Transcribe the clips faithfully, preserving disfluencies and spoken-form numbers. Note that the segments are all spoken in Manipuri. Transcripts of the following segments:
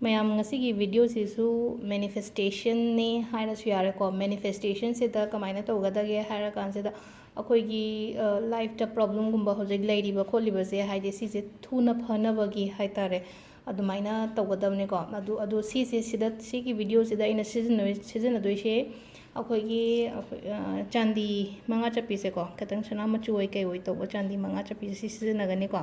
ꯃꯌꯥꯝ, ꯉꯁꯤꯒꯤ ꯚꯤꯗꯤꯑꯣꯁꯤꯁꯨ ꯃꯦꯅꯤꯐꯦꯁꯇꯦꯁꯟꯅꯤ ꯍꯥꯏꯔꯁꯨ ꯌꯥꯔꯦꯀꯣ꯫ ꯃꯦꯅꯤꯐꯦꯁꯇꯦꯁꯟꯁꯤꯗ ꯀꯃꯥꯏꯅ ꯇꯧꯒꯗꯒꯦ ꯍꯥꯏꯔꯀꯥꯟꯁꯤꯗ, ꯑꯩꯈꯣꯏꯒꯤ ꯂꯥꯏꯐꯇ ꯄ꯭ꯔꯣꯕ꯭ꯂꯦꯝꯒꯨꯝꯕ ꯍꯧꯖꯤꯛ ꯂꯩꯔꯤꯕ ꯈꯣꯠꯂꯤꯕꯁꯦ, ꯍꯥꯏꯗꯤ ꯁꯤꯁꯦ ꯊꯨꯅ ꯐꯅꯕꯒꯤ ꯍꯥꯏꯇꯥꯔꯦ, ꯑꯗꯨꯃꯥꯏꯅ ꯇꯧꯒꯗꯕꯅꯤꯀꯣ꯫ ꯑꯗꯨ ꯑꯗꯨ ꯁꯤꯁꯦ, ꯁꯤꯗ, ꯁꯤꯒꯤ ꯚꯤꯗꯤꯑꯣꯁꯤꯗ ꯑꯩꯅ ꯁꯤꯖꯤꯟꯅ- ꯁꯤꯖꯤꯟꯅꯗꯣꯏꯁꯦ ꯑꯩꯈꯣꯏꯒꯤ, ꯑꯩꯈꯣꯏ, ꯑ, ꯆꯥꯟꯗꯤ ꯃꯉꯥ ꯆꯠꯄꯤꯁꯦꯀꯣ, ꯈꯤꯇꯪ ꯁꯅꯥ ꯃꯆꯨ ꯑꯣꯏ ꯀꯩ ꯑꯣꯏ ꯇꯧꯕ ꯆꯥꯟꯗꯤ ꯃꯉꯥ ꯆꯠꯄꯤꯁꯦ ꯁꯤ ꯁꯤꯖꯤꯟꯅꯒꯅꯤꯀꯣ꯫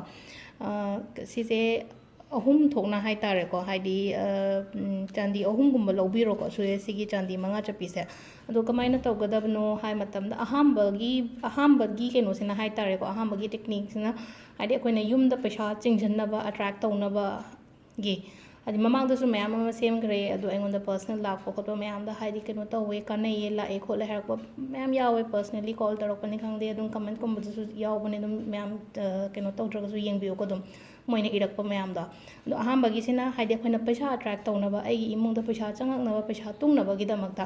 ꯑ, ꯁꯤꯁꯦ ꯑꯍꯨꯝ ꯊꯣꯛꯅ ꯍꯥꯏꯇꯥꯔꯦꯀꯣ, ꯍꯥꯏꯗꯤ, ꯑ, ꯎꯝ, ꯆꯥꯟꯗꯤ ꯑꯍꯨꯝꯒꯨꯝꯕ ꯂꯧꯕꯤꯔꯣꯀꯣ, ꯁꯣꯏ-, ꯁꯤꯒꯤ ꯆꯥꯟꯗꯤ ꯃꯉꯥ ꯆꯠꯄꯤꯁꯦ꯫ ꯑꯗꯣ ꯀꯃꯥꯏꯅ ꯇꯧꯒꯗꯕꯅꯣ ꯍꯥꯏ ꯃꯇꯝꯗ, ꯑꯍꯥꯟꯕꯒꯤ, ꯑꯍꯥꯟꯕꯒꯤ ꯀꯩꯅꯣꯁꯤꯅ ꯍꯥꯏꯇꯥꯔꯦꯀꯣ, ꯑꯍꯥꯟꯕꯒꯤ ꯇꯦꯛꯅꯤꯛꯁꯤꯅ, ꯍꯥꯏꯗꯤ ꯑꯩꯈꯣꯏꯅ ꯌꯨꯝꯗ ꯄꯩꯁꯥ ꯆꯤꯡꯁꯤꯟꯅꯕ, ꯑꯦꯇ꯭ꯔꯦꯛ ꯇꯧꯅꯕꯒꯤ, ꯍꯥꯏꯗꯤ ꯃꯃꯥꯡꯗꯁꯨ ꯃꯌꯥꯝ ꯑꯃ ꯁꯦꯝꯈ꯭ꯔꯦ, ꯑꯗꯣ ꯑꯩꯉꯣꯟꯗ ꯄꯔꯁꯅꯦꯜ ꯂꯥꯛꯄ ꯈꯣꯠꯄ ꯃꯌꯥꯝꯗ, ꯍꯥꯏꯗꯤ ꯀꯩꯅꯣ ꯇꯧꯋꯦ, ꯀꯥꯟꯅꯩꯌꯦ, ꯂꯥꯛꯑꯦ ꯈꯣꯠꯂꯦ ꯍꯥꯏꯔꯛꯄ ꯃꯌꯥꯝ ꯌꯥꯎꯋꯦ꯫ ꯄꯔꯁꯅꯦꯜꯂꯤ ꯀꯣꯜ ꯇꯧꯔꯛꯄꯅꯤ ꯈꯪꯗꯦ, ꯑꯗꯨꯝ ꯀꯃꯦꯟꯠꯀꯨꯝꯕꯗꯁꯨ ꯌꯥꯎꯕꯅꯦ꯫ ꯑꯗꯨꯝ ꯃꯌꯥꯝ, ꯑ, ꯀꯩꯅꯣ ꯇꯧꯗ꯭ꯔꯒꯁꯨ ꯌꯦꯡꯕꯤꯌꯨꯀꯣ ꯑꯗꯨꯝ꯫ ꯃꯣꯏꯅ ꯏꯔꯛꯄ ꯃꯌꯥꯝꯗꯣ꯫ ꯑꯗꯣ ꯑꯍꯥꯟꯕꯒꯤꯁꯤꯅ, ꯍꯥꯏꯗꯤ ꯑꯩꯈꯣꯏꯅ ꯄꯩꯁꯥ ꯑꯦꯇ꯭ꯔꯦꯛ ꯇꯧꯅꯕ, ꯑꯩꯒꯤ ꯏꯃꯨꯡꯗ ꯄꯩꯁꯥ ꯆꯪꯉꯛꯅꯕ, ꯄꯩꯁꯥ ꯇꯨꯡꯅꯕꯒꯤꯗꯃꯛꯇ꯫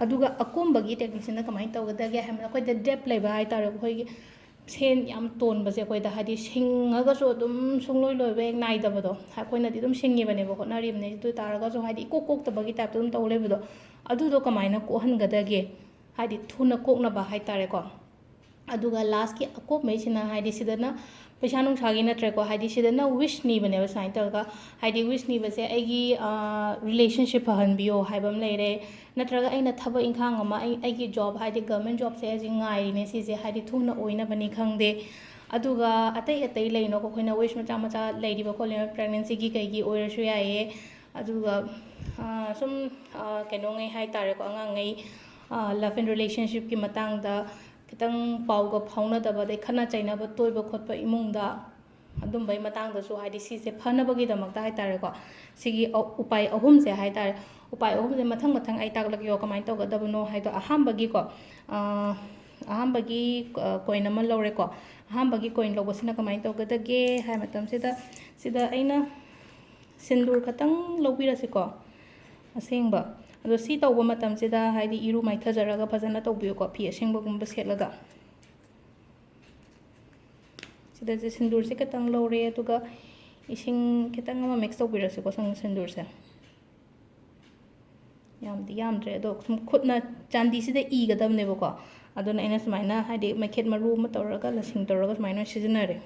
ꯑꯗꯨꯒ ꯑꯀꯣꯝꯕꯒꯤ ꯇꯦꯛꯅꯤꯛꯁꯤꯅ ꯀꯃꯥꯏꯅ ꯇꯧꯒꯗꯒꯦ ꯍꯥꯏꯕꯗ, ꯑꯩꯈꯣꯏꯗ ꯗꯦꯞ ꯂꯩꯕ ꯍꯥꯏꯇꯥꯔꯦ, ꯑꯩꯈꯣꯏꯒꯤ ꯁꯦꯟ ꯌꯥꯝ ꯇꯣꯟꯕꯁꯦ ꯑꯩꯈꯣꯏꯗ, ꯍꯥꯏꯗꯤ ꯁꯤꯡꯉꯒꯁꯨ ꯑꯗꯨꯝ ꯁꯨꯡꯂꯣꯏ ꯂꯣꯏꯕ ꯍꯦꯛ ꯅꯥꯏꯗꯕꯗꯣ꯫ ꯑꯩꯈꯣꯏꯅꯗꯤ ꯑꯗꯨꯝ ꯁꯤꯡꯉꯤꯕꯅꯦꯕ, ꯍꯣꯠꯅꯔꯤꯕꯅꯦ, ꯑꯗꯨ ꯑꯣꯏ ꯇꯥꯔꯒꯁꯨ ꯍꯥꯏꯗꯤ ꯏꯀꯣꯛ ꯀꯣꯛꯇꯕꯒꯤ ꯇꯥꯏꯞꯇ ꯑꯗꯨꯝ ꯇꯧ ꯂꯩꯕꯗꯣ꯫ ꯑꯗꯨꯗꯣ ꯀꯃꯥꯏꯅ ꯀꯣꯛꯍꯟꯒꯗꯒꯦ, ꯍꯥꯏꯗꯤ ꯊꯨꯅ ꯀꯣꯛꯅꯕ ꯍꯥꯏꯇꯥꯔꯦꯀꯣ꯫ ꯑꯗꯨꯒ ꯂꯥꯁꯀꯤ ꯑꯀꯣꯞꯃꯩꯁꯤꯅ, ꯍꯥꯏꯗꯤ ꯁꯤꯗꯅ ꯄꯩꯁꯥ ꯅꯨꯡꯁꯥꯒꯤ ꯅꯠꯇ꯭ꯔꯦꯀꯣ, ꯍꯥꯏꯗꯤ ꯁꯤꯗꯅ ꯋꯤꯁ ꯅꯤꯕꯅꯦꯕ ꯁꯨꯃꯥꯏꯅ ꯇꯧꯔꯒ꯫ ꯍꯥꯏꯗꯤ ꯋꯤꯁ ꯅꯤꯕꯁꯦ ꯑꯩꯒꯤ, ꯑ, ꯔꯤꯂꯦꯁꯟꯁꯤꯞ ꯐꯍꯟꯕꯤꯌꯣ ꯍꯥꯏꯕ ꯑꯃ ꯂꯩꯔꯦ, ꯅꯠꯇ꯭ꯔꯒ ꯑꯩꯅ ꯊꯕꯛ ꯏꯪꯈꯥꯡ ꯑꯃ, ꯑꯩ, ꯑꯩꯒꯤ ꯖꯣꯕ, ꯍꯥꯏꯗꯤ ꯒꯚꯔꯟꯃꯦꯟꯠ ꯖꯣꯕꯁꯦ ꯍꯧꯖꯤꯛ ꯉꯥꯏꯔꯤꯅꯦ, ꯁꯤꯁꯦ ꯍꯥꯏꯗꯤ ꯊꯨꯅ ꯑꯣꯏꯅꯕꯅꯤ ꯈꯪꯗꯦ꯫ ꯑꯗꯨꯒ ꯑꯇꯩ ꯑꯇꯩ ꯂꯩꯅꯀꯣ, ꯑꯩꯈꯣꯏꯅ ꯋꯤꯁ ꯃꯆꯥ ꯃꯆꯥ ꯂꯩꯔꯤꯕ ꯈꯣꯠꯂꯤꯕ, ꯄ꯭ꯔꯦꯒꯅꯦꯟꯁꯤꯒꯤ ꯀꯩꯒꯤ ꯑꯣꯏꯔꯁꯨ ꯌꯥꯏꯌꯦ꯫ ꯑꯗꯨꯒ, ꯑ, ꯁꯨꯝ, ꯑ, ꯀꯩꯅꯣꯉꯩ ꯍꯥꯏꯇꯥꯔꯦꯀꯣ, ꯑꯉꯥꯡꯉꯩ, ꯑ, ꯂꯞ ꯑꯦꯟ ꯔꯤꯂꯦꯁꯟꯁꯤꯞꯀꯤ ꯃꯇꯥꯡꯗ ꯈꯤꯇꯪ ꯄꯥꯎꯒ ꯐꯥꯎꯅꯗꯕ, ꯑꯗꯩ ꯈꯠꯅ ꯆꯩꯅꯕ ꯇꯣꯏꯕ ꯈꯣꯠꯄ ꯏꯃꯨꯡꯗ, ꯑꯗꯨꯝꯕꯩ ꯃꯇꯥꯡꯗꯁꯨ, ꯍꯥꯏꯗꯤ ꯁꯤꯁꯦ ꯐꯅꯕꯒꯤꯗꯃꯛꯇ ꯍꯥꯏꯇꯥꯔꯦꯀꯣ, ꯁꯤꯒꯤ ꯑ-, ꯎꯄꯥꯏ ꯑꯍꯨꯝꯁꯦ ꯍꯥꯏꯇꯥꯔꯦ, ꯎꯄꯥꯏ ꯑꯍꯨꯝꯁꯦ ꯃꯊꯪ ꯃꯊꯪ ꯑꯩ ꯇꯥꯛꯂꯛꯀꯦꯀꯣ, ꯀꯃꯥꯏꯅ ꯇꯧꯒꯗꯕꯅꯣ ꯍꯥꯏꯗꯣ꯫ ꯑꯍꯥꯟꯕꯒꯤꯀꯣ, ꯑ, ꯑꯍꯥꯟꯕꯒꯤ, ꯑ, ꯀꯣꯏꯟ ꯑꯃ ꯂꯧꯔꯦꯀꯣ꯫ ꯑꯍꯥꯟꯕꯒꯤ ꯀꯣꯏꯟ ꯂꯧꯕꯁꯤꯅ ꯀꯃꯥꯏꯅ ꯇꯧꯒꯗꯒꯦ ꯍꯥꯏ ꯃꯇꯝꯁꯤꯗ, ꯁꯤꯗ ꯑꯩꯅ ꯁꯤꯟꯗꯨꯔ ꯈꯛꯇꯪ ꯂꯧꯕꯤꯔꯁꯤꯀꯣ, ꯑꯁꯦꯡꯕ꯫ ꯑꯗꯣ ꯁꯤ ꯇꯧꯕ ꯃꯇꯝꯁꯤꯗ, ꯍꯥꯏꯗꯤ ꯏꯔꯨ ꯃꯥꯏꯊꯖꯔꯒ ꯐꯖꯅ ꯇꯧꯕꯤꯌꯨꯀꯣ, ꯐꯤ ꯑꯁꯦꯡꯕꯒꯨꯝꯕ ꯁꯦꯠꯂꯒ꯫ ꯁꯤꯗꯁꯦ ꯁꯤꯟꯗꯨꯔꯁꯦ ꯈꯤꯇꯪ ꯂꯧꯔꯦ, ꯑꯗꯨꯒ ꯏꯁꯤꯡ ꯈꯤꯇꯪ ꯑꯃ ꯃꯤꯛꯁ ꯇꯧꯕꯤꯔꯁꯤꯀꯣ ꯁꯪ ꯁꯤꯟꯗꯨꯔꯁꯦ꯫ ꯌꯥꯝꯗꯤ ꯌꯥꯝꯗ꯭ꯔꯦ, ꯑꯗꯣ ꯁꯨꯝ ꯈꯨꯠꯅ ꯆꯥꯟꯗꯤꯁꯤꯗ ꯏꯒꯗꯕꯅꯦꯕꯀꯣ꯫ ꯑꯗꯨꯅ ꯑꯩꯅ ꯁꯨꯃꯥꯏꯅ, ꯍꯥꯏꯗꯤ, ꯃꯩꯈꯦꯠ ꯃꯔꯨ ꯑꯃ ꯇꯧꯔꯒ, ꯂꯁꯤꯡ ꯇꯧꯔꯒ ꯁꯨꯃꯥꯏꯅ ꯑꯣꯏꯅ ꯁꯤꯖꯤꯟꯅꯔꯦ꯫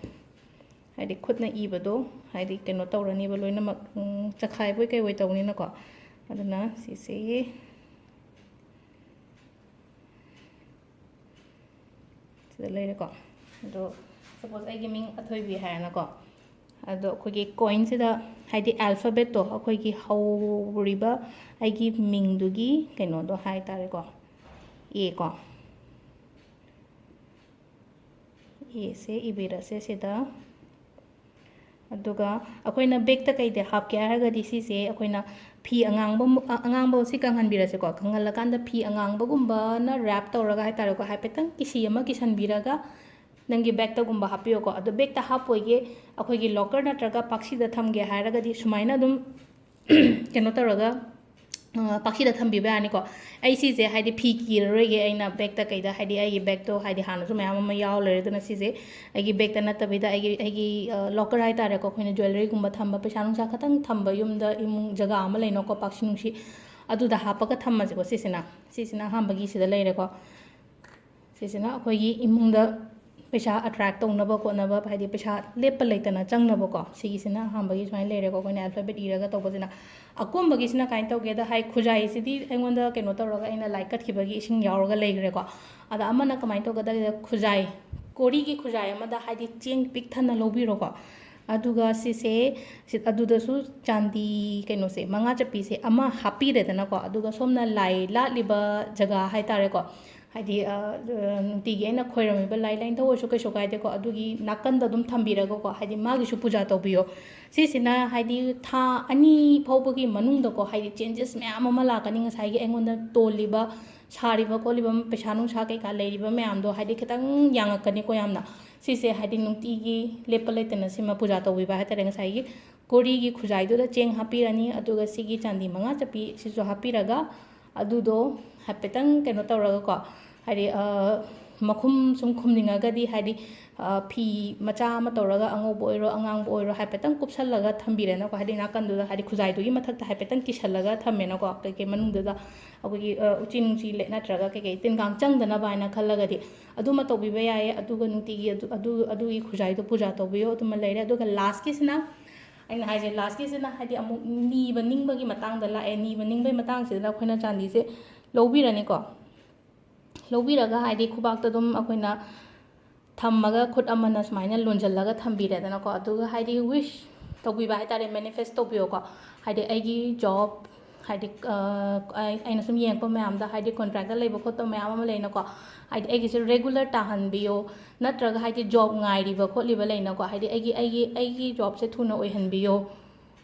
ꯍꯥꯏꯗꯤ ꯈꯨꯠꯅ ꯏꯕꯗꯣ, ꯍꯥꯏꯗꯤ, ꯀꯩꯅꯣ ꯇꯧꯔꯅꯤꯕ ꯂꯣꯏꯅꯃꯛ, ꯎꯝ, ꯆꯈꯥꯏꯕꯣꯏ ꯀꯩꯕꯣꯏ ꯇꯧꯅꯤꯅꯀꯣ꯫ ꯑꯗꯨꯅ ꯁꯤꯁꯦ ꯁꯤꯗ ꯂꯩꯔꯦꯀꯣ꯫ ꯑꯗꯣ ꯁꯄꯣꯁ ꯑꯩꯒꯤ ꯃꯤꯡ ꯑꯊꯣꯏꯕꯤ ꯍꯥꯏꯔꯦꯅꯀꯣ꯫ ꯑꯗꯣ ꯑꯩꯈꯣꯏꯒꯤ ꯀꯣꯏꯟꯁꯤꯗ, ꯍꯥꯏꯗꯤ ꯑꯦꯜꯐꯥꯕꯦꯠꯇꯣ, ꯑꯩꯈꯣꯏꯒꯤ ꯍꯧꯔꯤꯕ ꯑꯩꯒꯤ ꯃꯤꯡꯗꯨꯒꯤ ꯀꯩꯅꯣꯗꯣ ꯍꯥꯏ ꯇꯥꯔꯦꯀꯣ, ꯑꯦ ꯀꯣ, ꯑꯦꯁꯦ ꯏꯕꯤꯔꯁꯦ ꯁꯤꯗ꯫ ꯑꯗꯨꯒ ꯑꯩꯈꯣꯏꯅ ꯕꯦꯛꯇ ꯀꯩꯗ ꯍꯥꯞꯀꯦ ꯍꯥꯏꯔꯒꯗꯤ, ꯁꯤꯁꯦ ꯑꯩꯈꯣꯏꯅ ꯐꯤ ꯑꯉꯥꯡꯕ ꯑꯃ, ꯑ-, ꯑꯉꯥꯡꯕ ꯁꯤ ꯀꯪꯍꯟꯕꯤꯔꯁꯦꯀꯣ꯫ ꯀꯪꯍꯜꯂꯀꯥꯟꯗ ꯐꯤ ꯑꯉꯥꯡꯕꯒꯨꯝꯕꯅ ꯔꯦꯞ ꯇꯧꯔꯒ ꯍꯥꯏ ꯇꯥꯔꯦꯀꯣ, ꯍꯥꯏꯐꯦꯠꯇꯪ ꯀꯤꯁꯤ ꯑꯃ ꯀꯤꯁꯟꯕꯤꯔꯒ ꯅꯪꯒꯤ ꯕꯦꯛꯇꯒꯨꯝꯕ ꯍꯥꯞꯄꯤꯌꯣꯀꯣ꯫ ꯑꯗꯣ ꯕꯦꯛꯇ ꯍꯥꯞꯄꯣꯏꯒꯦ, ꯑꯩꯈꯣꯏꯒꯤ ꯂꯣꯀꯔ ꯅꯠꯇ꯭ꯔꯒ ꯄꯥꯛꯁꯤꯗ ꯊꯝꯒꯦ ꯍꯥꯏꯔꯒꯗꯤ ꯁꯨꯃꯥꯏꯅ ꯑꯗꯨꯝ ꯀꯩꯅꯣ ꯇꯧꯔꯒ, ꯑ, ꯄꯥꯛꯁꯤꯗ ꯊꯝꯕꯤꯕ ꯌꯥꯅꯤꯀꯣ꯫ ꯑꯩ ꯁꯤꯁꯦ, ꯍꯥꯏꯗꯤ, ꯐꯤ ꯀꯤꯔꯔꯣꯏꯒꯦ ꯑꯩꯅ ꯕꯦꯛꯇ ꯀꯩꯗ, ꯍꯥꯏꯗꯤ, ꯑꯩꯒꯤ ꯕꯦꯛꯇꯣ, ꯍꯥꯏꯗꯤ, ꯍꯥꯟꯅꯁꯨ ꯃꯌꯥꯝ ꯑꯃ ꯌꯥꯎ ꯂꯩꯔꯦ꯫ ꯑꯗꯨꯅ ꯁꯤꯁꯦ ꯑꯩꯒꯤ ꯕꯦꯛꯇ ꯅꯠꯇꯕꯤꯗ ꯑꯩꯒꯤ, ꯑꯩꯒꯤ, ꯑ, ꯂꯣꯀꯔ ꯍꯥꯏ ꯇꯥꯔꯦꯀꯣ, ꯑꯩꯈꯣꯏꯅ ꯖ꯭ꯋꯦꯂꯔꯤꯒꯨꯝꯕ ꯊꯝꯕ, ꯄꯩꯁꯥ ꯅꯨꯡꯁꯥ ꯈꯇꯪ ꯊꯝꯕ, ꯌꯨꯝꯗ ꯏꯃꯨꯡ ꯖꯒꯥ ꯑꯃ ꯂꯩꯅꯀꯣ, ꯄꯥꯛꯁꯤ ꯅꯨꯡꯁꯤ, ꯑꯗꯨꯗ ꯍꯥꯞꯄꯒ ꯊꯝꯃꯁꯦꯀꯣ꯫ ꯁꯤꯁꯤꯅ, ꯁꯤꯁꯤꯅ ꯑꯍꯥꯟꯕꯒꯤ ꯁꯤꯗ ꯂꯩꯔꯦꯀꯣ꯫ ꯁꯤꯁꯤꯅ ꯑꯩꯈꯣꯏꯒꯤ ꯏꯃꯨꯡꯗ ꯄꯩꯁꯥ ꯑꯦꯇ꯭ꯔꯦꯛ ꯇꯧꯅꯕ ꯈꯣꯠꯅꯕ, ꯍꯥꯏꯗꯤ ꯄꯩꯁꯥ ꯂꯦꯞꯄ ꯂꯩꯇꯅ ꯆꯪꯅꯕꯀꯣ꯫ ꯁꯤꯒꯤꯁꯤꯅ ꯑꯍꯥꯟꯕꯒꯤ ꯁꯨꯃꯥꯏꯅ ꯂꯩꯔꯦꯀꯣ, ꯑꯩꯈꯣꯏꯅ ꯑꯦꯜꯐꯥꯕꯦꯠ ꯏꯔꯒ ꯇꯧꯕꯁꯤꯅ꯫ ꯑꯀꯣꯟꯕꯒꯤꯁꯤꯅ ꯀꯃꯥꯏꯅ ꯇꯧꯒꯦꯗ, ꯍꯥꯏ, ꯈꯨꯖꯥꯏꯁꯤꯗꯤ ꯑꯩꯉꯣꯟꯗ ꯀꯩꯅꯣ ꯇꯧꯔꯒ ꯑꯩꯅ ꯂꯥꯏ ꯀꯠꯈꯤꯕꯒꯤ ꯏꯁꯤꯡ ꯌꯥꯎꯔꯒ ꯂꯩꯈ꯭ꯔꯦꯀꯣ꯫ ꯑꯗ ꯑꯃꯅ ꯀꯃꯥꯏꯅ ꯇꯧꯒꯗꯒꯦꯗ, ꯈꯨꯖꯥꯏ, ꯀꯣꯔꯤꯒꯤ ꯈꯨꯖꯥꯏ ꯑꯃꯗ, ꯍꯥꯏꯗꯤ, ꯆꯦꯡ ꯄꯤꯛ ꯊꯟꯅ ꯂꯧꯕꯤꯔꯣꯀꯣ꯫ ꯑꯗꯨꯒ ꯁꯤꯁꯦ, ꯁꯤ-, ꯑꯗꯨꯗꯁꯨ ꯆꯥꯟꯗꯤ ꯀꯩꯅꯣꯁꯦ, ꯃꯉꯥ ꯆꯞꯄꯤꯁꯦ ꯑꯃ ꯍꯥꯞꯄꯤꯔꯦꯗꯅꯀꯣ꯫ ꯑꯗꯨꯒ ꯁꯣꯝꯅ ꯂꯥꯏ ꯂꯥꯠꯂꯤꯕ ꯖꯒꯥ ꯍꯥꯏ ꯇꯥꯔꯦꯀꯣ, ꯍꯥꯏꯗꯤ, ꯑ, ꯑ, ꯅꯨꯡꯇꯤꯒꯤ ꯑꯩꯅ ꯈꯣꯏꯔꯝꯃꯤꯕ ꯂꯥꯏ, ꯂꯥꯏꯅꯤꯡꯊꯧ ꯑꯣꯏꯔꯁꯨ ꯀꯩꯁꯨ ꯀꯥꯏꯗꯦꯀꯣ, ꯑꯗꯨꯒꯤ ꯅꯥꯀꯟꯗ ꯑꯗꯨꯝ ꯊꯝꯕꯤꯔꯒꯀꯣ, ꯍꯥꯏꯗꯤ ꯃꯥꯒꯤꯁꯨ ꯄꯨꯖꯥ ꯇꯧꯕꯤꯌꯣ꯫ ꯁꯤꯁꯤꯅ, ꯍꯥꯏꯗꯤ, ꯊꯥ ꯑꯅꯤ ꯐꯥꯎꯕꯒꯤ ꯃꯅꯨꯡꯗꯀꯣ, ꯍꯥꯏꯗꯤ, ꯆꯦꯟꯖꯦꯁ ꯃꯌꯥꯝ ꯑꯃ ꯂꯥꯛꯀꯅꯤ꯫ ꯉꯁꯥꯏꯒꯤ ꯑꯩꯉꯣꯟꯗ ꯇꯣꯜꯂꯤꯕ, ꯁꯥꯔꯤꯕ ꯈꯣꯠꯂꯤꯕ, ꯄꯩꯁꯥ ꯅꯨꯡꯁꯥ ꯀꯩꯀꯥ ꯂꯩꯔꯤꯕ ꯃꯌꯥꯝꯗꯣ, ꯍꯥꯏꯗꯤ, ꯈꯤꯇꯪ ꯌꯥꯡꯉꯛꯀꯅꯤꯀꯣ ꯌꯥꯝꯅ꯫ ꯁꯤꯁꯦ, ꯍꯥꯏꯗꯤ, ꯅꯨꯡꯇꯤꯒꯤ ꯂꯦꯞꯄ ꯂꯩꯇꯅ ꯁꯤꯃ ꯄꯨꯖꯥ ꯇꯧꯕꯤꯕ ꯍꯥꯏ ꯇꯥꯔꯦ꯫ ꯉꯁꯥꯏꯒꯤ ꯀꯣꯔꯤꯒꯤ ꯈꯨꯖꯥꯏꯗꯨꯗ ꯆꯦꯡ ꯍꯥꯞꯄꯤꯔꯅꯤ, ꯑꯗꯨꯒ ꯁꯤꯒꯤ ꯆꯥꯟꯗꯤ ꯃꯉꯥ ꯆꯞꯄꯤ ꯁꯤꯁꯨ ꯍꯥꯞꯄꯤꯔꯒ, ꯑꯗꯨꯗꯣ ꯍꯥꯏꯐꯦꯠꯇꯪ ꯀꯩꯅꯣ ꯇꯧꯔꯒꯀꯣ, ꯍꯥꯏꯗꯤ, ꯑ, ꯃꯈꯨꯝ ꯁꯨꯝ ꯈꯨꯝꯅꯤꯡꯉꯒꯗꯤ, ꯍꯥꯏꯗꯤ, ꯑ, ꯐꯤ ꯃꯆꯥ ꯑꯃ ꯇꯧꯔꯒ, ꯑꯉꯧꯕ ꯑꯣꯏꯔꯣ, ꯑꯉꯥꯡꯕ ꯑꯣꯏꯔꯣ, ꯍꯥꯏꯐꯦꯠꯇꯪ ꯀꯨꯞꯁꯜꯂꯒ ꯊꯝꯕꯤꯔꯦꯅꯀꯣ, ꯍꯥꯏꯗꯤ ꯅꯥꯀꯟꯗꯨꯗ, ꯍꯥꯏꯗꯤ ꯈꯨꯖꯥꯏꯗꯨꯒꯤ ꯃꯊꯛꯇ ꯍꯥꯏꯐꯦꯠꯇꯪ ꯀꯤꯁꯜꯂꯒ ꯊꯝꯃꯦꯅꯀꯣ, ꯀꯩꯀꯩ ꯃꯅꯨꯡꯗꯨꯗ ꯑꯩꯈꯣꯏꯒꯤ, ꯑ, ꯎꯆꯤ ꯅꯨꯡꯆꯤ ꯂꯩ-, ꯅꯠꯇ꯭ꯔꯒ ꯀꯩꯀꯩ ꯇꯤꯟ ꯀꯥꯡ ꯆꯪꯗꯅꯕ ꯍꯥꯏꯅ ꯈꯜꯂꯒꯗꯤ ꯑꯗꯨꯃ ꯇꯧꯕꯤꯕ ꯌꯥꯏꯌꯦ꯫ ꯑꯗꯨꯒ ꯅꯨꯡꯇꯤꯒꯤ ꯑꯗꯨ, ꯑꯗꯨ, ꯑꯗꯨꯒꯤ ꯈꯨꯖꯥꯏꯗꯣ ꯄꯨꯖꯥ ꯇꯧꯕꯤꯌꯣ, ꯑꯗꯨꯃ ꯂꯩꯔꯦ꯫ ꯑꯗꯨꯒ ꯂꯥꯁꯀꯤꯁꯤꯅ, ꯑꯩꯅ ꯍꯥꯏꯁꯦ, ꯂꯥꯁꯀꯤꯁꯤꯅ ꯍꯥꯏꯗꯤ ꯑꯃꯨꯛ ꯅꯤꯕ ꯅꯤꯡꯕꯒꯤ ꯃꯇꯥꯡꯗ ꯂꯥꯛꯑꯦ꯫ ꯅꯤꯕ ꯅꯤꯡꯕꯒꯤ ꯃꯇꯥꯡꯁꯤꯗ ꯑꯩꯈꯣꯏꯅ ꯆꯥꯟꯗꯤꯁꯦ ꯂꯧꯕꯤꯔꯅꯤꯀꯣ꯫ ꯂꯧꯕꯤꯔꯒ ꯍꯥꯏꯗꯤ ꯈꯨꯕꯥꯛꯇ ꯑꯗꯨꯝ ꯑꯩꯈꯣꯏꯅ ꯊꯝꯃꯒ ꯈꯨꯠ ꯑꯃꯅ ꯁꯨꯃꯥꯏꯅ ꯂꯣꯟꯁꯤꯜꯂꯒ ꯊꯝꯕꯤꯔꯦꯗꯅꯀꯣ꯫ ꯑꯗꯨꯒ ꯍꯥꯏꯗꯤ wish ꯇꯧꯕꯤꯕ ꯍꯥꯏꯇꯥꯔꯦ, manifest ꯇꯧꯕꯤꯌꯣꯀꯣ꯫ ꯍꯥꯏꯗꯤ ꯑꯩꯒꯤ job, ꯍꯥꯏꯗꯤ, ꯑ, ꯑꯩ-, ꯑꯩꯅ ꯁꯨꯝ ꯌꯦꯡꯉꯛꯄ ꯃꯌꯥꯝꯗ ꯍꯥꯏꯗꯤ contract ꯂꯩꯕ ꯈꯣꯠꯄ ꯃꯌꯥꯝ ꯑꯃ ꯂꯩꯅꯀꯣ꯫ ꯍꯥꯏꯗꯤ ꯑꯩꯒꯤꯁꯦ regular ꯇꯥꯍꯟꯕꯤꯌꯣ, ꯅꯠꯇ꯭ꯔꯒ ꯍꯥꯏꯗꯤ job ꯉꯥꯏꯔꯤꯕ ꯈꯣꯠꯂꯤꯕ ꯂꯩꯅꯀꯣ꯫ ꯍꯥꯏꯗꯤ ꯑꯩꯒꯤ, ꯑꯩꯒꯤ, ꯑꯩꯒꯤ jobꯁꯦ ꯊꯨꯅ ꯑꯣꯏꯍꯟꯕꯤꯌꯣ꯫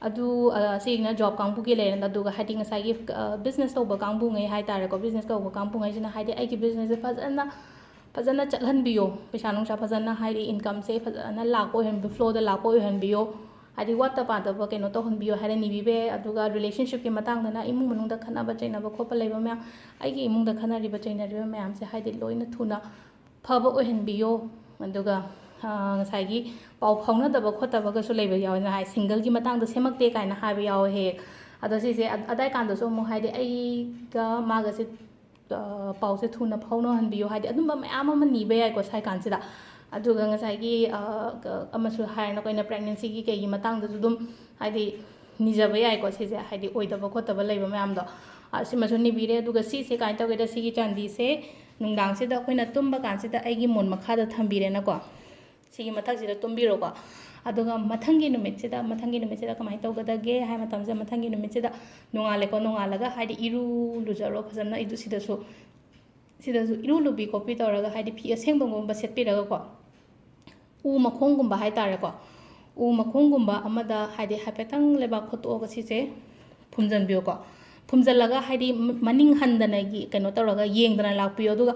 ꯑꯗꯨ, ꯑ, ꯁꯤꯒꯤꯅ job ꯀꯥꯡꯕꯨꯒꯤ ꯂꯩꯔꯦ꯫ ꯑꯗꯨꯒ ꯍꯥꯏꯗꯤ ꯉꯁꯥꯏꯒꯤ, ꯑ, business ꯇꯧꯕ ꯀꯥꯡꯕꯨꯉꯩ ꯍꯥꯏꯇꯥꯔꯦꯀꯣ, business ꯇꯧꯕ ꯀꯥꯡꯕꯨꯉꯩꯁꯤꯅ ꯍꯥꯏꯗꯤ ꯑꯩꯒꯤ businessꯁꯦ ꯐꯖꯅ, ꯐꯖꯅ ꯆꯠꯍꯟꯕꯤꯌꯣ, ꯄꯩꯁꯥ ꯅꯨꯡꯁꯥ ꯐꯖꯅ ꯍꯥꯏꯗꯤ incomeꯁꯦ ꯐꯖꯅ ꯂꯥꯛꯄ ꯑꯣꯏꯍꯟꯕꯤꯌꯣ, flowꯗ ꯂꯥꯛꯄ ꯑꯣꯏꯍꯟꯕꯤꯌꯣ, ꯍꯥꯏꯗꯤ ꯋꯥꯠꯇ ꯄꯥꯗꯕ ꯀꯩꯅꯣ ꯇꯧꯍꯟꯕꯤꯌꯣ ꯍꯥꯏꯅ ꯅꯤꯕꯤꯕ ꯌꯥꯏ꯫ ꯑꯗꯨꯒ relationshipꯀꯤ ꯃꯇꯥꯡꯗꯅ ꯏꯃꯨꯡ ꯃꯅꯨꯡꯗ ꯈꯠꯅꯕ ꯆꯩꯅꯕ ꯈꯣꯠꯄ ꯂꯩꯕ ꯃꯌꯥꯝ, ꯑꯩꯒꯤ ꯏꯃꯨꯡꯗ ꯈꯠꯅꯔꯤꯕ ꯆꯩꯅꯔꯤꯕ ꯃꯌꯥꯝꯁꯦ ꯍꯥꯏꯗꯤ ꯂꯣꯏꯅ ꯊꯨꯅ ꯐꯕ ꯑꯣꯏꯍꯟꯕꯤꯌꯣ꯫ ꯑꯗꯨꯒ, ꯑ, ꯉꯁꯥꯏꯒꯤ ꯄꯥꯎ ꯐꯥꯎꯅꯗꯕ ꯈꯣꯠꯇꯕꯒꯁꯨ ꯂꯩꯕ ꯌꯥꯎꯋꯦ, ꯉꯁꯥꯏ singleꯒꯤ ꯃꯇꯥꯡꯗ ꯁꯦꯝꯃꯛꯇꯦ ꯀꯥꯏꯅ ꯍꯥꯏꯕ ꯌꯥꯎꯋꯦ ꯍꯦꯛ ꯍꯦꯛ꯫ ꯑꯗꯣ ꯁꯤꯁꯦ ꯑ-, ꯑꯗꯥꯏ ꯀꯥꯟꯗꯁꯨ ꯑꯃꯨꯛ ꯍꯥꯏꯗꯤ ꯑꯩꯒ ꯃꯥꯒꯁꯦ, ꯑ, ꯄꯥꯎꯁꯦ ꯊꯨꯅ ꯐꯥꯎꯅꯍꯟꯕꯤꯌꯣ, ꯍꯥꯏꯗꯤ ꯑꯗꯨꯝꯕ ꯃꯌꯥꯝ ꯑꯃ ꯅꯤꯕ ꯌꯥꯏꯀꯣ ꯁꯥꯏ ꯀꯥꯟꯁꯤꯗ꯫ ꯑꯗꯨꯒ ꯉꯁꯥꯏꯒꯤ, ꯑ, ꯀ-, ꯑꯃꯁꯨ ꯍꯥꯏꯔꯅ ꯑꯩꯈꯣꯏꯅ pregnancyꯒꯤ ꯀꯩꯒꯤ ꯃꯇꯥꯡꯗꯁꯨ ꯑꯗꯨꯝ ꯍꯥꯏꯗꯤ ꯅꯤꯖꯕ ꯌꯥꯏꯀꯣ ꯁꯤꯁꯦ, ꯍꯥꯏꯗꯤ ꯑꯣꯏꯗꯕ ꯈꯣꯠꯇꯕ ꯂꯩꯕ ꯃꯌꯥꯝꯗꯣ, ꯑ, ꯁꯤꯃꯁꯨ ꯅꯤꯕꯤꯔꯦ꯫ ꯑꯗꯨꯒ ꯁꯤꯁꯦ ꯀꯃꯥꯏꯅ ꯇꯧꯒꯦꯗ, ꯁꯤꯒꯤ ꯆꯥꯟꯗꯤꯁꯦ ꯅꯨꯡꯗꯥꯡꯁꯤꯗ ꯑꯩꯈꯣꯏꯅ ꯇꯨꯝꯕ ꯀꯥꯟꯁꯤꯗ ꯑꯩꯒꯤ ꯃꯣꯟ ꯃꯈꯥꯗ ꯊꯝꯕꯤꯔꯦꯅꯀꯣ꯫ ꯁꯤꯒꯤ ꯃꯊꯛꯁꯤꯗ ꯇꯨꯝꯕꯤꯔꯣꯀꯣ꯫ ꯑꯗꯨꯒ ꯃꯊꯪꯒꯤ ꯅꯨꯃꯤꯠꯁꯤꯗ, ꯃꯊꯪꯒꯤ ꯅꯨꯃꯤꯠꯁꯤꯗ ꯀꯃꯥꯏꯅ ꯇꯧꯒꯗꯒꯦ ꯍꯥꯏ ꯃꯇꯝꯁꯤꯗ, ꯃꯊꯪꯒꯤ ꯅꯨꯃꯤꯠꯁꯤꯗ ꯅꯣꯡꯉꯥꯜꯂꯦꯀꯣ, ꯅꯣꯡꯉꯥꯜꯂꯒ ꯍꯥꯏꯗꯤ ꯏꯔꯨ ꯂꯨꯖꯔꯣ ꯐꯖꯅ꯫ ꯏꯗꯨ-, ꯁꯤꯗꯁꯨ, ꯁꯤꯗꯁꯨ ꯏꯔꯨ ꯂꯨꯕꯤ ꯈꯣꯠꯄꯤ ꯇꯧꯔꯒ ꯍꯥꯏꯗꯤ ꯐꯤ ꯑꯁꯦꯡꯕꯒꯨꯝꯕ ꯁꯦꯠꯄꯤꯔꯒꯀꯣ, ꯎ ꯃꯈꯣꯡꯒꯨꯝꯕ ꯍꯥꯏꯇꯥꯔꯦꯀꯣ, ꯎ ꯃꯈꯣꯡꯒꯨꯝꯕ ꯑꯃꯗ ꯍꯥꯏꯗꯤ ꯍꯥꯏꯐꯦꯠꯇꯪ ꯂꯩꯕꯥꯛ ꯈꯣꯠꯇꯣꯛꯑꯒ ꯁꯤꯁꯦ ꯐꯨꯝꯖꯤꯟꯕꯤꯌꯨꯀꯣ꯫ ꯐꯨꯝꯖꯤꯜꯂꯒ ꯍꯥꯏꯗꯤ ꯃ-, ꯃꯅꯤꯡ ꯍꯟꯗꯅꯒꯤ ꯀꯩꯅꯣ ꯇꯧꯔꯒ ꯌꯦꯡꯗꯅ ꯂꯥꯛꯄꯤꯌꯣ꯫ ꯑꯗꯨꯒ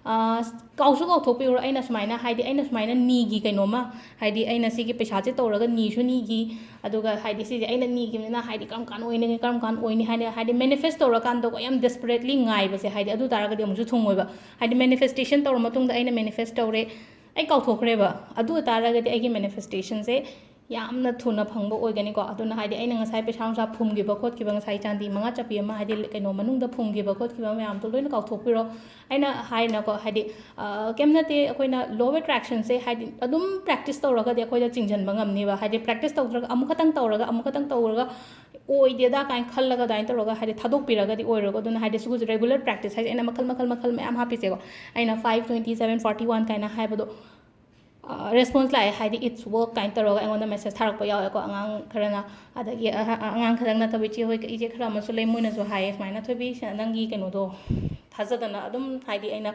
ꯑꯥ, ꯀꯥꯎꯁꯨ ꯀꯥꯎꯊꯣꯛꯄꯤꯔꯣ꯫ ꯑꯩꯅ ꯁꯨꯃꯥꯏꯅ, ꯍꯥꯏꯗꯤ, ꯑꯩꯅ ꯁꯨꯃꯥꯏꯅ ꯅꯤꯒꯤ ꯀꯩꯅꯣꯝꯃ, ꯍꯥꯏꯗꯤ, ꯑꯩꯅ ꯁꯤꯒꯤ ꯄꯩꯁꯥꯁꯦ ꯇꯧꯔꯒ ꯅꯤꯁꯨ ꯅꯤꯒꯤ, ꯑꯗꯨꯒ, ꯍꯥꯏꯗꯤ, ꯁꯤꯁꯦ ꯑꯩꯅ ꯅꯤꯈꯤꯕꯅꯤꯅ, ꯍꯥꯏꯗꯤ, ꯀꯔꯝ ꯀꯥꯟ ꯑꯣꯏꯅꯤ, ꯀꯔꯝ ꯀꯥꯟ ꯑꯣꯏꯅꯤ ꯍꯥꯏꯅ, ꯍꯥꯏꯗꯤ, ꯃꯦꯅꯤꯐꯦꯁ ꯇꯧꯔꯀꯥꯟꯗꯀꯣ, ꯌꯥꯝ ꯗꯦꯁꯄꯔꯦꯠꯂꯤ ꯉꯥꯏꯕꯁꯦ, ꯍꯥꯏꯗꯤ, ꯑꯗꯨ ꯇꯥꯔꯒꯗꯤ ꯑꯃꯨꯛꯁꯨ ꯊꯨꯡꯉꯣꯏꯕ꯫ ꯍꯥꯏꯗꯤ, ꯃꯦꯅꯤꯐꯦꯁꯇꯦꯁꯟ ꯇꯧꯔ ꯃꯇꯨꯡꯗ ꯑꯩꯅ ꯃꯦꯅꯤꯐꯦꯁ ꯇꯧꯔꯦ, ꯑꯩ ꯀꯥꯎꯊꯣꯛꯈ꯭ꯔꯦꯕ꯫ ꯑꯗꯨ ꯑꯣꯏꯇꯥꯔꯒꯗꯤ ꯑꯩꯒꯤ ꯃꯦꯅꯤꯐꯦꯁꯇꯦꯁꯟꯁꯦ ꯌꯥꯝꯅ ꯊꯨꯅ ꯐꯪꯕ ꯑꯣꯏꯒꯅꯤꯀꯣ꯫ ꯑꯗꯨꯅ, ꯍꯥꯏꯗꯤ, ꯑꯩꯅ ꯉꯁꯥꯏ ꯄꯩꯁꯥ ꯅꯨꯡꯁꯥ ꯐꯨꯝꯈꯤꯕ ꯈꯣꯠꯈꯤꯕ, ꯉꯁꯥꯏ ꯆꯥꯟꯗꯤ ꯃꯉꯥ ꯆꯞꯄꯤ ꯑꯃ, ꯍꯥꯏꯗꯤ, ꯀꯩꯅꯣ ꯃꯅꯨꯡꯗ ꯐꯨꯝꯈꯤꯕ ꯈꯣꯠꯈꯤꯕ ꯃꯌꯥꯝꯗꯣ ꯂꯣꯏꯅ ꯀꯥꯎꯊꯣꯛꯄꯤꯔꯣ꯫ ꯑꯩꯅ ꯍꯥꯏꯅꯀꯣ, ꯍꯥꯏꯗꯤ, ꯑ, ꯀꯩꯝ ꯅꯠꯇꯦ, ꯑꯩꯈꯣꯏꯅ law of attractionꯁꯦ, ꯍꯥꯏꯗꯤ, ꯑꯗꯨꯝ ꯄ꯭ꯔꯦꯛꯇꯤꯁ ꯇꯧꯔꯒꯗꯤ ꯑꯩꯈꯣꯏꯗ ꯆꯤꯡꯁꯤꯟꯕ ꯉꯝꯅꯤꯕ꯫ ꯍꯥꯏꯗꯤ, ꯄ꯭ꯔꯦꯛꯇꯤꯁ ꯇꯧꯗ꯭ꯔꯒ, ꯑꯃꯨꯛꯈꯛꯇꯪ ꯇꯧꯔꯒ, ꯑꯃꯨꯛꯈꯛꯇꯪ ꯇꯧꯔꯒ ꯑꯣꯏꯗꯦꯗ ꯀꯥꯏꯅ ꯈꯜꯂꯒ, ꯑꯗꯨꯃꯥꯏꯅ ꯇꯧꯔꯒ, ꯍꯥꯏꯗꯤ, ꯊꯥꯗꯣꯛꯄꯤꯔꯒꯗꯤ ꯑꯣꯏꯔꯣꯏꯀꯣ꯫ ꯑꯗꯨꯅ, ꯍꯥꯏꯗꯤ, ꯁꯤꯒꯨꯝꯕꯁꯦ regular practice ꯍꯥꯏꯁꯦ ꯑꯩꯅ ꯃꯈꯜ, ꯃꯈꯜ, ꯃꯈꯜ ꯃꯌꯥꯝ ꯍꯥꯞꯄꯤꯁꯦꯀꯣ꯫ ꯑꯩꯅ five twenty seven forty one ꯀꯥꯏꯅ ꯍꯥꯏꯕꯗꯣ, ꯑ, response ꯂꯥꯛꯑꯦ, ꯍꯥꯏꯗꯤ, it's work ꯀꯥꯏꯅ ꯇꯧꯔꯒ ꯑꯩꯉꯣꯟꯗ message ꯊꯥꯔꯛꯄ ꯌꯥꯎꯋꯦꯀꯣ, ꯑꯉꯥꯡ ꯈꯔꯅ꯫ ꯑꯗꯒꯤ ꯑꯍ-, ꯑ-, ꯑꯉꯥꯡ ꯈꯛꯇꯪ ꯅꯠꯇꯕ, ꯏꯆꯦ ꯍꯣꯏ, ꯏꯆꯦ ꯈꯔ ꯑꯃꯁꯨ ꯂꯩ, ꯃꯣꯏꯅꯁꯨ ꯍꯥꯏꯌꯦ ꯁꯨꯃꯥꯏꯅ, "ꯊꯣꯏꯕꯤ, ꯁ-, ꯅꯪꯒꯤ ꯀꯩꯅꯣꯗꯣ ꯊꯥꯖꯗꯅ ꯑꯗꯨꯝ", ꯍꯥꯏꯗꯤ, ꯑꯩꯅ,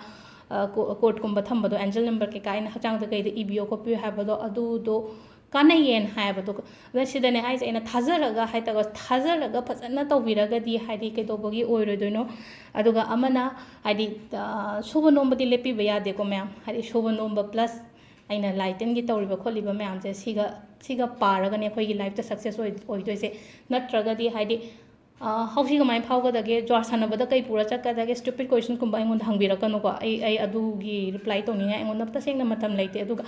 ꯑ, ꯀꯣ-, ꯀꯣꯔꯠꯀꯨꯝꯕ ꯊꯝꯕꯗꯣ, ꯑꯦꯟꯖꯦꯜ ꯅꯝꯕꯔ ꯀꯩꯀꯥ ꯑꯩꯅ ꯍꯛꯆꯥꯡꯗ ꯀꯩꯗ ꯏꯕꯤꯌꯣ ꯈꯣꯠꯄꯤꯌꯣ ꯍꯥꯏꯕꯗꯣ, ꯑꯗꯨꯗꯣ ꯀꯥꯟꯅꯩꯌꯦꯅ ꯍꯥꯏꯌꯦꯕ꯫ ꯑꯗꯨꯒ, ꯑꯗ ꯁꯤꯗꯅꯦ ꯍꯥꯏꯁꯦ, ꯑꯩꯅ ꯊꯥꯖꯔꯒ ꯍꯥꯏꯇꯥꯔꯦ, ꯊꯥꯖꯔꯒ ꯐꯖꯅ ꯇꯧꯕꯤꯔꯒꯗꯤ, ꯍꯥꯏꯗꯤ, ꯀꯩꯗꯧꯕꯒꯤ ꯑꯣꯏꯔꯣꯏꯗꯣꯏꯅꯣ? ꯑꯗꯨꯒ ꯑꯃꯅ, ꯍꯥꯏꯗꯤ, ꯑ, ꯁꯨꯕ ꯅꯣꯝꯕꯗꯤ ꯂꯦꯞꯄꯤꯕ ꯌꯥꯗꯦꯀꯣ, ꯃꯌꯥꯝ꯫ ꯍꯥꯏꯗꯤ, ꯁꯨꯕ ꯅꯣꯝꯕ plus ꯑꯩꯅ ꯂꯥꯏ ꯇꯤꯟꯒꯤ ꯇꯧꯔꯤꯕ ꯈꯣꯠꯂꯤꯕ ꯃꯌꯥꯝꯁꯦ, ꯁꯤꯒ, ꯁꯤꯒ ꯄꯥꯔꯒꯅꯦ ꯑꯩꯈꯣꯏꯒꯤ lifeꯇ success ꯑꯣꯏ-, ꯑꯣꯏꯗꯣꯏꯁꯦ꯫ ꯅꯠꯇ꯭ꯔꯒꯗꯤ, ꯍꯥꯏꯗꯤ, ꯑ, ꯍꯧꯁꯤ ꯀꯃꯥꯏꯅ ꯐꯥꯎꯒꯗꯒꯦ, ꯖ꯭ꯋꯥꯔ ꯁꯥꯟꯅꯕꯗ ꯀꯩ ꯄꯨꯔ ꯆꯠꯀꯗꯒꯦ, stupid questionsꯀꯨꯝꯕ ꯑꯩꯉꯣꯟꯗ ꯍꯪꯕꯤꯔꯛꯀꯅꯨꯀꯣ꯫ ꯑꯩ, ꯑꯩ ꯑꯗꯨꯒꯤ reply ꯇꯧꯅꯤꯡꯉꯥꯏ ꯑꯩꯉꯣꯟꯗ ꯇꯁꯦꯡꯅ ꯃꯇꯝ ꯂꯩꯇꯦ꯫ ꯑꯗꯨꯒ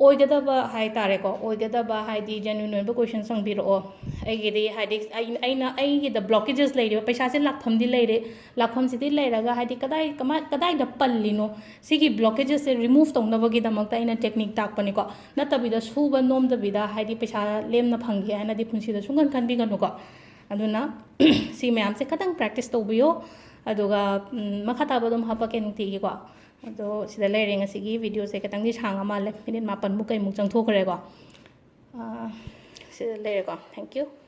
ꯑꯣꯏꯒꯗꯕ ꯍꯥꯏ ꯇꯥꯔꯦꯀꯣ, ꯑꯣꯏꯒꯗꯕ, ꯍꯥꯏꯗꯤ, genuine ꯑꯣꯏꯕ questions ꯍꯪꯕꯤꯔꯛꯑꯣ꯫ ꯑꯩꯒꯤꯗꯤ, ꯍꯥꯏꯗꯤ, ꯑꯩ-, ꯑꯩꯅ, ꯑꯩꯒꯤꯗ blockages ꯂꯩꯔꯤꯕ, ꯄꯩꯁꯥꯁꯦ ꯂꯥꯛꯐꯝꯗꯤ ꯂꯩꯔꯦ, ꯂꯥꯛꯐꯝꯁꯤꯗꯤ ꯂꯩꯔꯒ, ꯍꯥꯏꯗꯤ, ꯀꯗꯥꯏ, ꯀꯃꯥꯏ-, ꯀꯗꯥꯏꯗ ꯄꯜꯂꯤꯅꯣ, ꯁꯤꯒꯤ blockagesꯁꯦ remove ꯇꯧꯅꯕꯒꯤꯗꯃꯛꯇ ꯑꯩꯅ technique ꯇꯥꯛꯄꯅꯤꯀꯣ꯫ ꯅꯠꯇꯕꯤꯗ, ꯁꯨꯕ ꯅꯣꯝꯗꯕꯤꯗ, ꯍꯥꯏꯗꯤ, ꯄꯩꯁꯥ ꯂꯦꯝꯅ ꯐꯪꯒꯦ ꯍꯥꯏꯅꯗꯤ ꯄꯨꯟꯁꯤꯗ ꯁꯨꯡꯈꯟ ꯈꯟꯕꯤꯒꯅꯨꯀꯣ꯫ ꯑꯗꯨꯅ ꯁꯤ ꯃꯌꯥꯝꯁꯦ ꯈꯇꯪ practice ꯇꯧꯕꯤꯌꯣ꯫ ꯑꯗꯨꯒ, ꯎꯝ, ꯃꯈꯥ ꯇꯥꯕ ꯑꯗꯨꯝ ꯍꯥꯄꯛꯀꯦ ꯅꯨꯡꯇꯤꯒꯤꯀꯣ꯫ ꯑꯗꯣ ꯁꯤꯗ ꯂꯩꯔꯦ, ꯉꯁꯤꯒꯤ videoꯁꯦ ꯈꯤꯇꯪꯗꯤ ꯁꯥꯡꯉ ꯃꯥꯜꯂꯦ, minute ꯃꯥꯄꯟꯃꯨꯛ ꯀꯩꯃꯨꯛ ꯆꯪꯊꯣꯛꯈ꯭ꯔꯦꯀꯣ꯫ ꯑꯥ, ꯁꯤꯗ ꯂꯩꯔꯦꯀꯣ꯫ Thank you꯫